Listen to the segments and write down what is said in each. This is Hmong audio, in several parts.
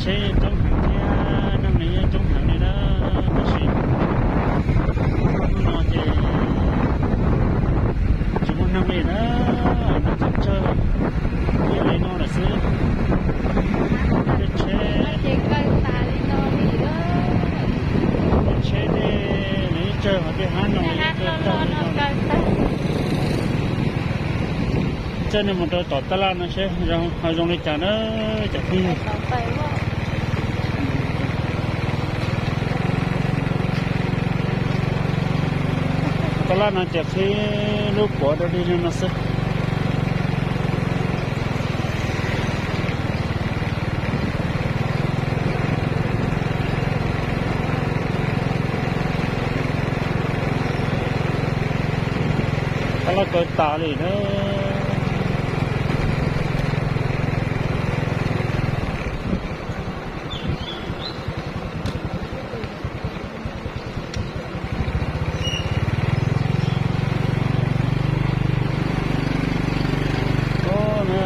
Peb coob heev thiab, neeg nws yeej coob heev li na, tab sis hnub no ces tsis muaj neeg li na, neeg tsawg tsawg, ib yam li no lawm xwb. Tej tsheb, tej tsheb tej nws ib tsawg, ho tej hab no nws ib tsawg. Txawm nws mus rau tom taj laj no seb ho zoo li cas na, cov phooj ywg. Taj laj no ces qhib lub puav dog dig li no xwb. Taj laj kaw tas li na.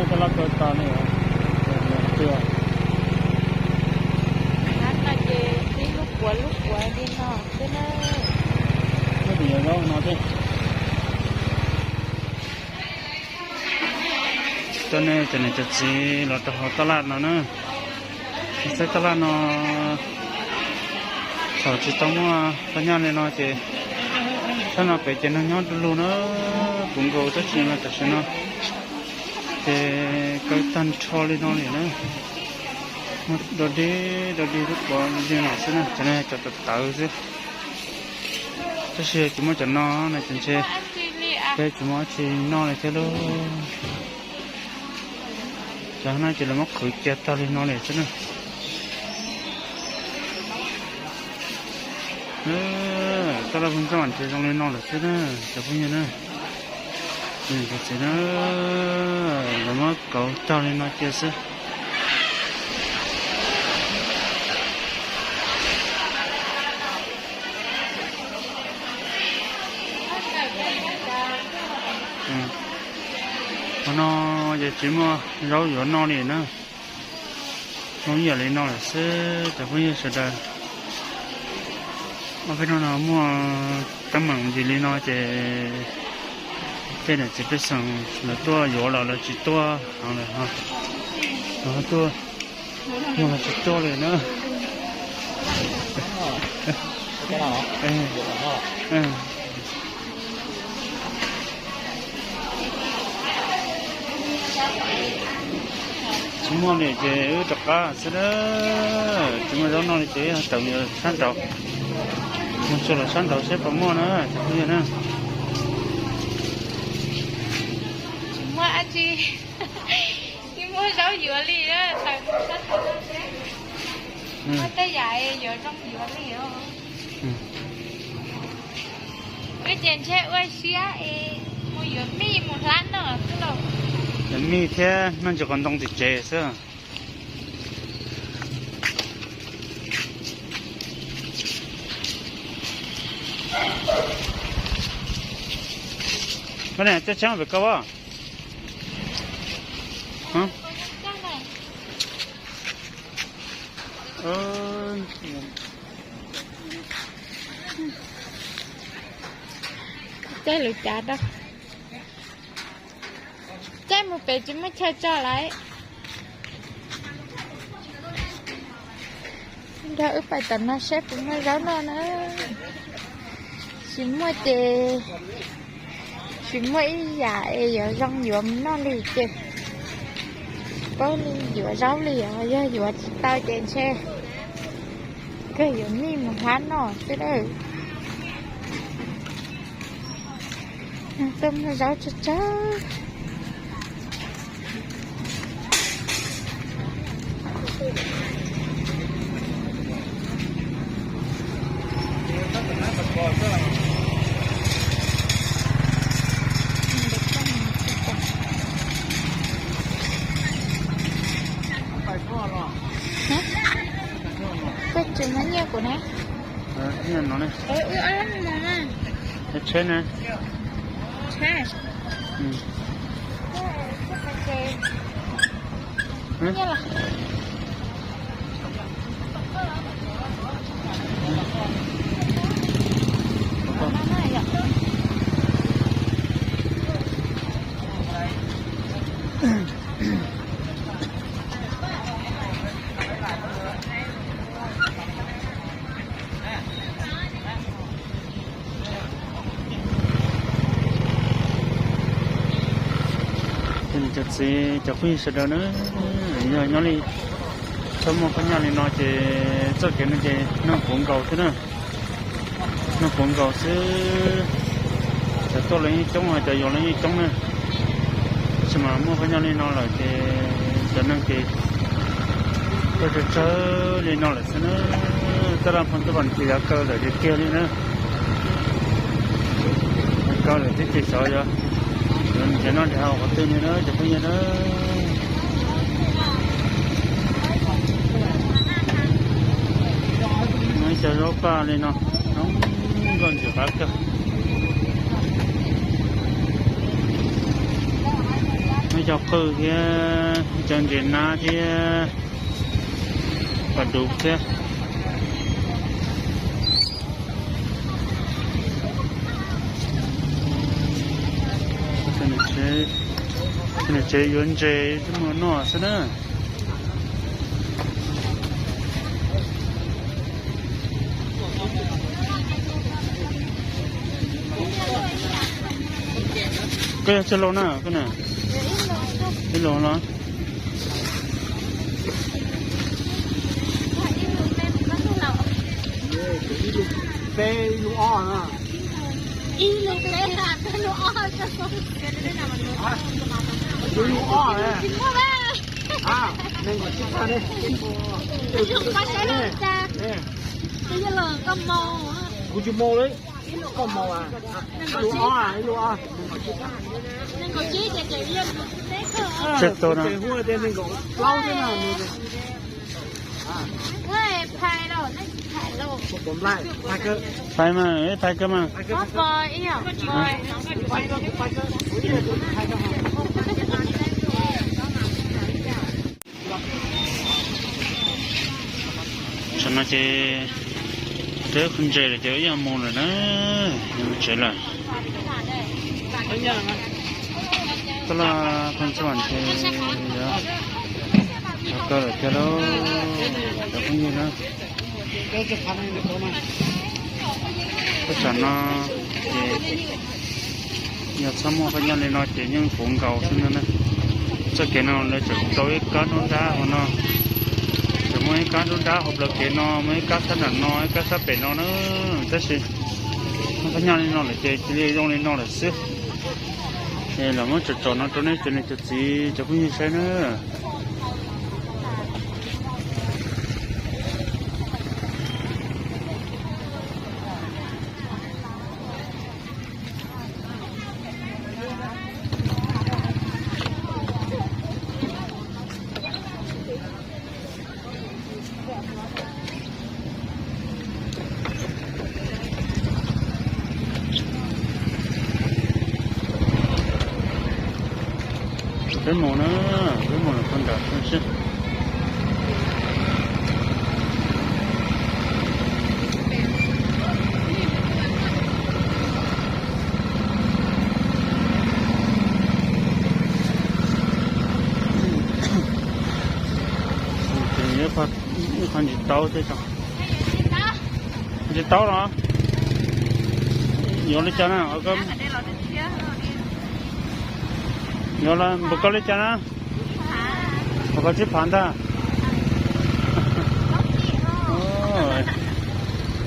Taj laj kaw tas li. Ces qhib lub puav lub puav li no xwb na. Cov niam cov txiv los rau hauv taj laj no na. Xaib taj laj no thaum tsis tau muaj tau nyaj li no ces sab no pem ces neeg nyob du lug na, puv nkaus tab sis mas tam sim no ces kaw tag nrho li no li na. Muaj dog dig dog dig lub puav li no xwb na, cov no cov tawv tawv xwb. Tab sis tsis muaj cov no no ces ntshe peb tsis muaj dab tsi noj li thiab lauj. Cov no ces lawv muab qhwv cia tag li no li xwb na. Taj laj Phooj Xyooj ces zoo li no lawm xwb na, cov phooj ywg na. Cov txiv na, lawv muab kauv tag li no cia xwb. Qhov no ces tsis muaj zaub yuav noj li na. Zoo ib yam li no lawm xwb cov phooj ywg sawv daws. Ob peb hnub no muaj teeb meem ntsis li no ces tej niam txiv pej xeem lawv tuaj yuav los lawv tsis tuaj heev lawm ho. Tuaj, muaj los tsis tuaj li na. Tsis muaj li ces wb rov qab xwb na. Tsis muaj zaub noj li ces tawm sab nraud, mus tsuas los sab nraud seb puas muaj na cov phooj ywg na. Tsis muaj dab tsi, tsis muaj zaub yuav li, tawm mus sab nraud seb muaj tej yam yuav zoo yuav li os. Wb ces ntshe ua siab es mus yuav mij mus hlab noj xwb lauj. Yuav mij thiab noj ntsis qos ntoo tim tsev xwb. Koj niam, coj tsheb pem koj as. Caij lub cav rau. Caij mus pem tsis muaj chaw tso lawm. Nrog wb pais tom no saib puas muaj zaub noj na. Tsis muaj ces tsis muaj ib yam es yuav zoo yuav mus noj li ces tsis paub li yuav zaub li os. Yog yuav tsis tau ces ntshe kawg yuav mij mus hlab noj xwb lawm. Tuaj muag zaub tsawg tsawg. Koj tsis muab nyiaj kuv na. Wb ob leeg mus mas. Tsheb na. Tsheb. Nyiaj los. Txiv cov phooj ywg sawv daws na, yog nyob li txhob muaj phab nyaj li no ces txoj kev no ces neeg puv nkaus xwb na. Neeg puv nkaus xwb, cov tuaj los yeej coob, cov yuav los yeej coob na. Tab sis mas muaj phab nyaj li no lawm ces cov neeg ces tuaj tsawg tsawg li no lawm xwb na. Taj laj phoo tuaj pom ces yav kaw lawm tiag tiag li na. Yav kaw lawm thiab ces xyov yog nrhiav noj nrhiav haus qhov twg li na cov phooj ywg na. Muaj ib co zaub paj li no, zoo nkauj ntxim qab kawg. Muaj ib co qwj thiab, ib co ntses nab thiab, pas dub thiab. Tsev yuav ntses muag noj xwb na. Koj yog txoj lus na, koj na? Ib lus los? Peb lus ob na. Ib lus peb, lus ob. Lus ob. Nees nkaum tsib tag ne. Kuv tsis mus li. Lus ob, lus ob. Tseg tau na. Phais mas, phais kawg mas. Tam no ces twb qhov ntses lawm ces wb yuav mus lawm na, yuav mus tsev lawm. Taj laj phoo tuaj ces yuav kaw lawm tiag lauj, cov phooj ywg na. Tam no ces yog txhob muaj phab nyaj li no ces yeej puv nkaus xwb no na. Txoj kev no lawv tseem tau ib kab nruab nrab hauv no, tseem muaj ib kab nruab nrab hauv plawv kev no, muaj ib kab sab nram no, ib kab sab pem no na. Tab sis muaj phab nyaj li no lawm ces cia li zoo li no lawm xwb. Es los muab tsom tsom no rau nej cov niam cov txiv cov phooj ywg saib na. Peb mus na, peb mus lawm qhov nram xwb. Ib qho ntsis taub thiab tso. Ntsis taub los? Yuav li cas na? Yuav los npaum koj li cas na? Ua koj tsib phav ntag.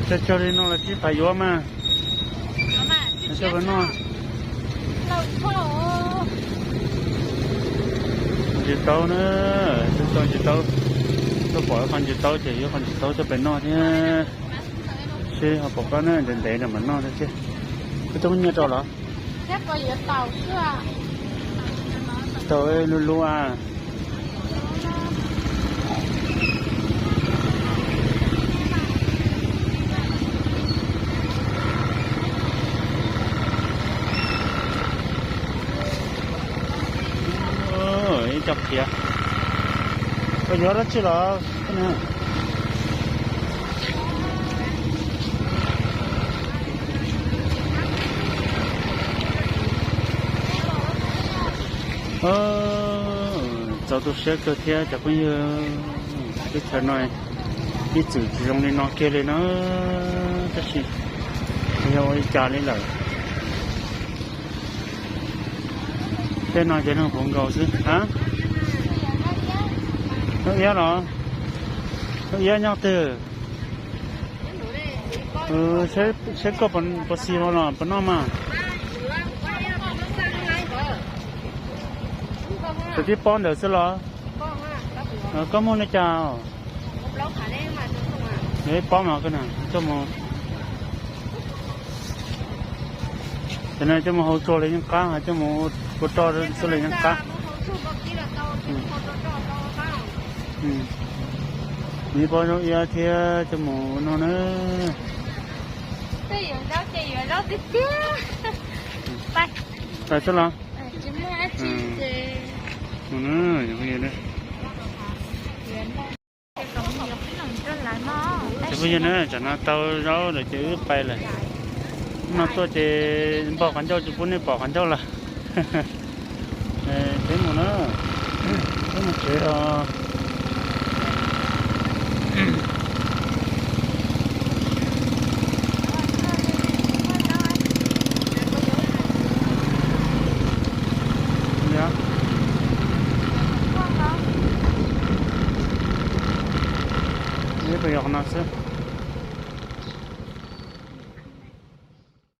Cog cog li no los tsib phav yuav mas. Coj peb noj. Ntsis taub na, ntsis taub, ntsis taub. Tuaj pom ib qho ntsis taub ces yuav qho ntsis taub coj peb noj thiab. Seb ho pom qab na, ntev ntev no mam noj thiab. Koj tuaj nyiaj rau los? Tau lub lub a. Ib co qhiav. Koj yuav dab tsi los? Txaus tu siab kawg thiab cov phooj ywg, teb chaws no ib txwm tsis zoo li no kiag li na, tab sis yog ua li cas li lawm. Tej no ces neeg puv nkaus xwb a. Nub iab los? Nub iab nyob twg? Saib koj puas xis los puas noj mas. Txawm tib pob ntawd xwb los? Koj muag li cas? Yog ib pob mas coj mus, cov no coj mus hau tsua li yeej qab, coj mus ua roj xwb li yeej qab. Ib pob zaub iab thiab coj mus no na. Tawm xwb los? Cov phooj ywg na, tsam no tau zaub lawm ces wb pais lawm. Hnub no tuaj ces npog qhov ncauj tsis pub nej pom qhov ncauj lawm. Peb mus na, peb mus tsev os.